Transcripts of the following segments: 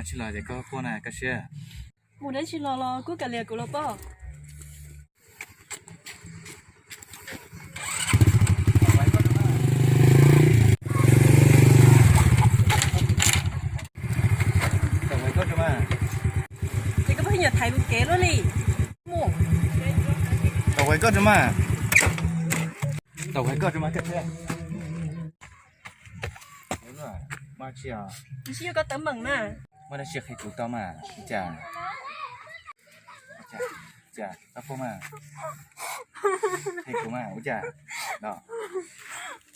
Tsis los ces koj quaj na Kaj Siab. Mus dab tsi los los kuj kav liam kuv los poj. Ces koj pheej nyiam thaiv kuv kev luaj li. Tau hais koj tso mas. Tau hais koj tso mas Kaj Siab. Ua tsi, kuv tsis yog koj teeb meem na. Muaj dab tsi qhia kuv tau mas. Ua cas? Ua cas? Tau pom mas. Qhia kuv mas, ua cas? No.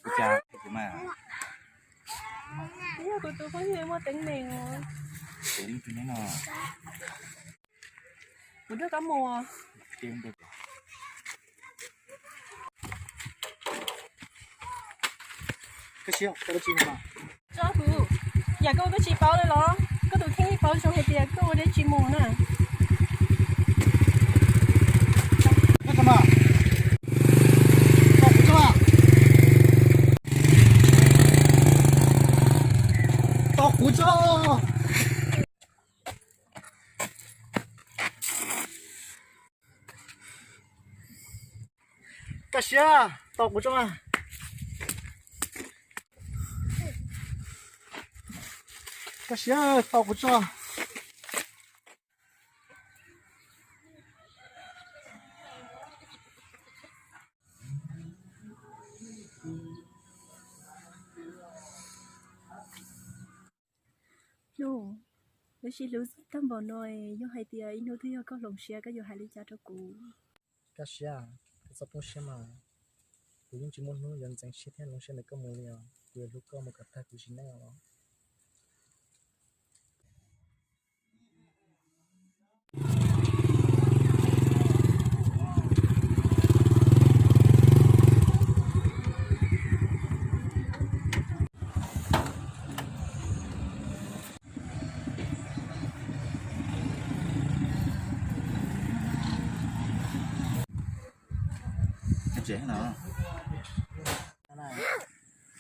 Ua cas? Qhia kuv mas. Yog kuv tus phooj ywg muaj teeb meem os. Kuv nrog koj mus. Kaj Siab, koj ua dab tsi no? Tso kuv, yam koj ua koj tsis paub li los? Koj tus kheej yeej paub zoo hais tias koj ua dab tsi mus na. Koj tso mas. Tos kuv tso. Tos kuv tso. Kaj Siab, tos kuv tso mas. Kaj Siab, tos kuv tso. Nus, lub sij hawm tag npaum no, yog hais tias ib hnub twg yog koj hloov siab koj yuav hais li cas rau kuv? Kaj Siab, koj txhob poob siab mas, kuv yeej tsis muaj hnub yuav ntxeev siab thiab hloov siab ntawm koj mus li os. Kuv yuav hlub koj mus kom tag kuv sim neej os.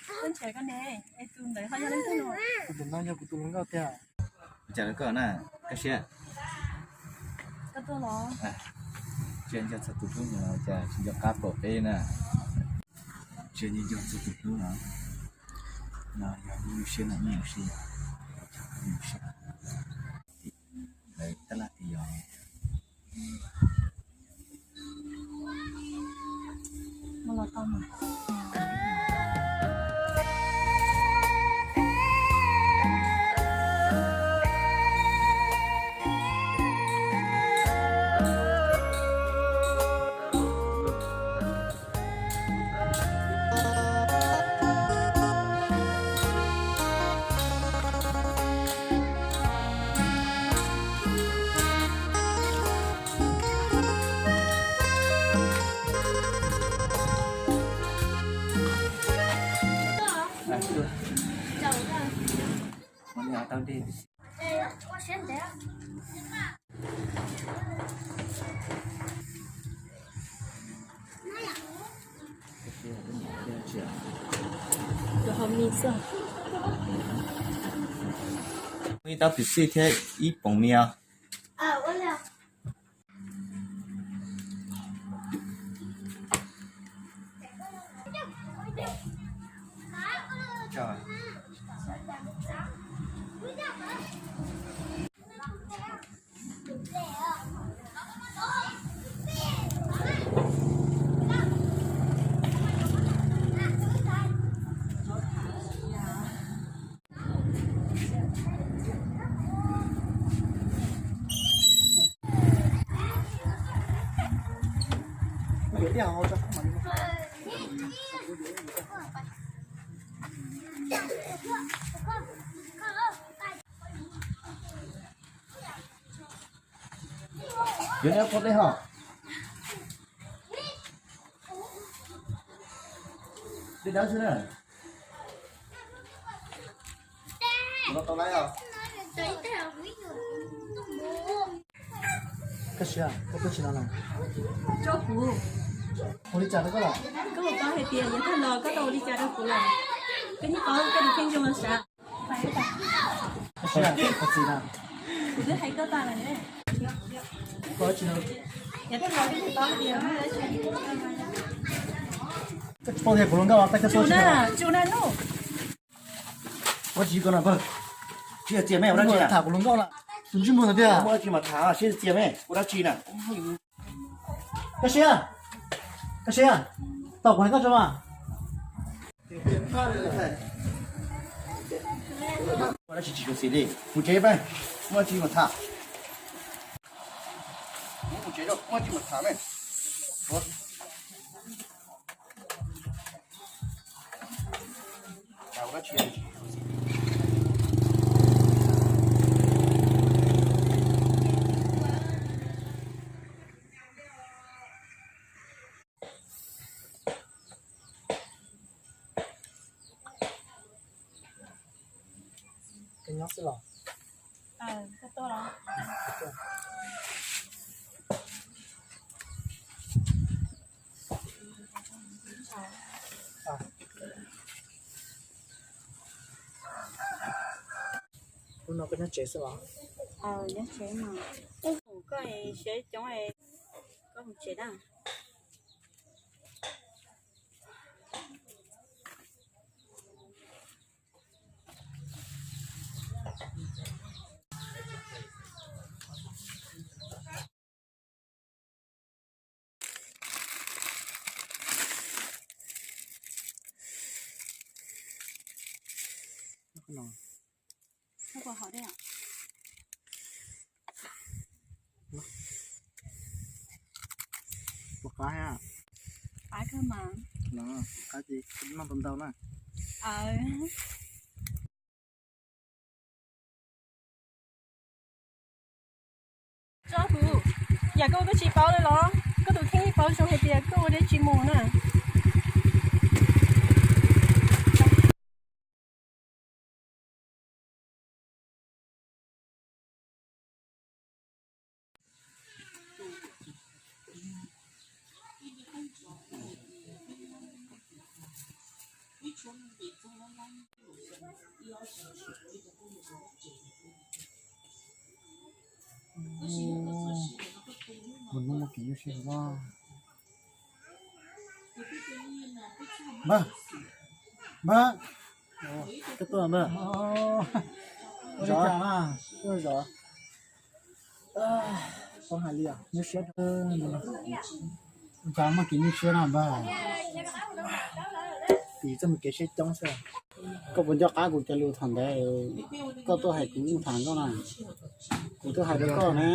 Koj ntshaw koj ne, es tus ntawd ho yog leej twg no? Tus ntawd no yog kuv tus hluas nkauj tiag. Ua cas rau koj na, Kaj Siab? Koj tuaj los? Tsis nco txog tus hlub no cas tsis nco qab pom peb na. Tsis nco txog tus hlub no. No yog nyuaj siab no, nyuaj siab. Nyuaj siab. Lawv tab laj tias yog Ib tau twm xij thiab ib poom mis os. Yuav nyob puag dej hos. Dej dawb xwb na. Tus no tau laib os. Kaj Siab, koj tuaj tsis no na? Tso kuv. Ua li cas rau koj lawm? Koj puas paub hais tias yog koj los koj tau ua li cas rau kuv lawm? Koj yeej paub koj tus kheej zoo los sav. Siab, koj txiv na. Kuv twb hais koj tas lawm ne. Koj tsis, koj tsis paub tias kuv hluas nkauj, koj tsis paub tsis na. Ua tsis koj na pawg. Tsis txias me ua dab tsi na? Tham kuv hluas nkauj na. Tus ntsej muag tiag. Muaj dab tsi mas tham, siab txias me ua dab tsi na? Koj siab, koj siab, tau kuv hais koj tso mas. Ua dab tsi tsis tshua xis li, mus tsev peb, muaj tsi mas tham. Mus tsev, muaj tsi mas tham me. Koj nyob xwb los? Hnub no koj nyob tsev xwb los? Nyob tsev mas. Koj siab coob, koj mus tsev na. Puas qab thiab? Qab kawg mas. No, qab ces noj tau ntau na. Tsob kuv, yam koj ua koj tsis paub li los? Koj tus kheej paub zoo hais tias koj ua dab tsi mus na. Mus nug muaj kev nyuaj siab os. Npawg, npawg, koj tuaj npawg. Zov, zov. Poob hais li os, nyuaj siab. Cas muaj kev nyuaj siab no npawg? Vim txoj mus kev siab coob xwb. Koj puas nco qab kuv cov lus thaum ntawd koj tuaj hais kuv mus tham nkauj na? Kuv twb hais rau koj na,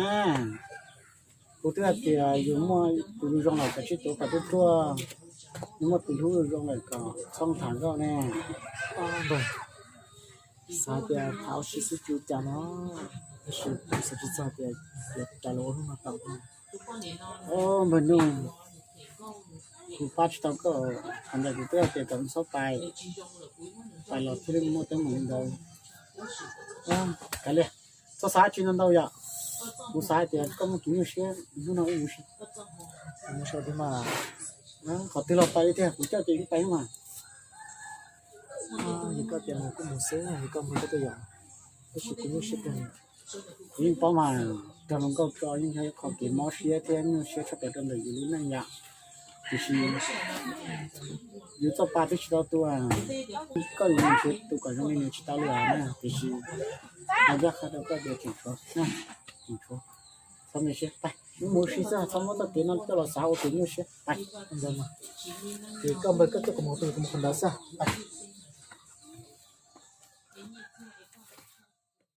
kuv twb hais tias yus muaj tus zoo lawm kom tsib tuav kom tuaj tuaj, yus muaj tus hlub zoo lawm kom txhob tham nkauj ne. Xav tias tham ua si xwb tsis ua cas no, tab sis kuv xav tsis txog tias yuav rais los ua hnub no tau. Npawg Nuj, kuv pab tsis tau koj, qhov ntawd kuv twb hais tias kom txhob pais, pais los thiaj li muaj teeb meem li ntawd. Kav liam, txhob xav tsis ntau ntau yom. Kuv xav hais tias koj muaj kev nyuaj siab, hnub no wb mus si. Qhov twg los pais li tiag, kuv coj ces wb pais mas. Yog koj tias mus kuj mus xwb, yog koj mus koj tuaj yom. Tab sis kuv nyuaj siab kawg. Kuv yeej paub mas, raug hluas nkauj tso yeej yog ib qho kev mob siab thiab nyuaj siab tshaj plaws rau ntawm yus lub neej yom. Tiam sis yus txoj pa twb tsis tau tu, koj yuav mus nrhiav tus kom zoo li nws tsis tau li os na. Tiam sis hais ncaj qha rau koj tias tseem tshuav, tseem tshuav, txhob nyuaj siab, pais wb mus ua si xwb, txhob muab txoj kev no coj los xav ua kev nyuaj siab, pais. Ces koj npawg koj coj kuv mus qhov twg, kuv mus qhov ntawd xwb, pais.